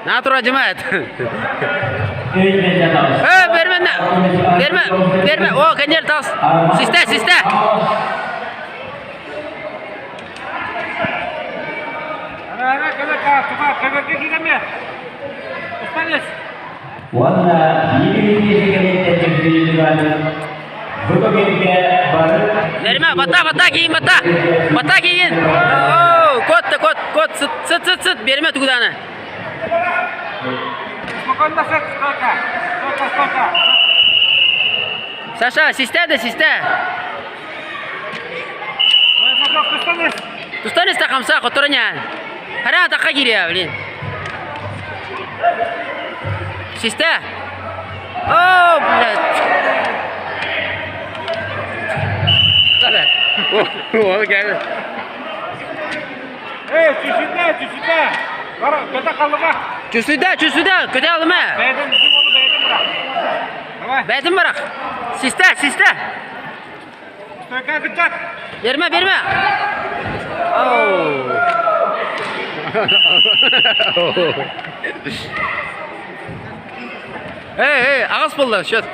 На тура дьымаат. Э, берме, берме, берме. О, кенер тас. Систе, систе. Уонна биир киһи кэнниттэн бу көбүөргэ бары Берме, бата, бата кийин, бата. Бата кийин. О, кот, кот, кот, сыт, сыт, сыт, сыт. Берме тугуданы. Спокойно, стойка. Стойка, стойка. Саша, систе да, систе. Тустан истэ хамса хоторонян. Хара атахха кириэ, блин. Систе. О, блядь. Ол кэлэ. Эй, түсүдэ, түсүдэ. Көтө халыга. Түсүдэ, түсүдэ, көтө алыма. Бэйден олу бэйден бырах. Давай. Бэйден бырах. Систе, систе. Стойка кытчат. Берме, берме. Оу. Эй, эй, аҕыс буолла, счет.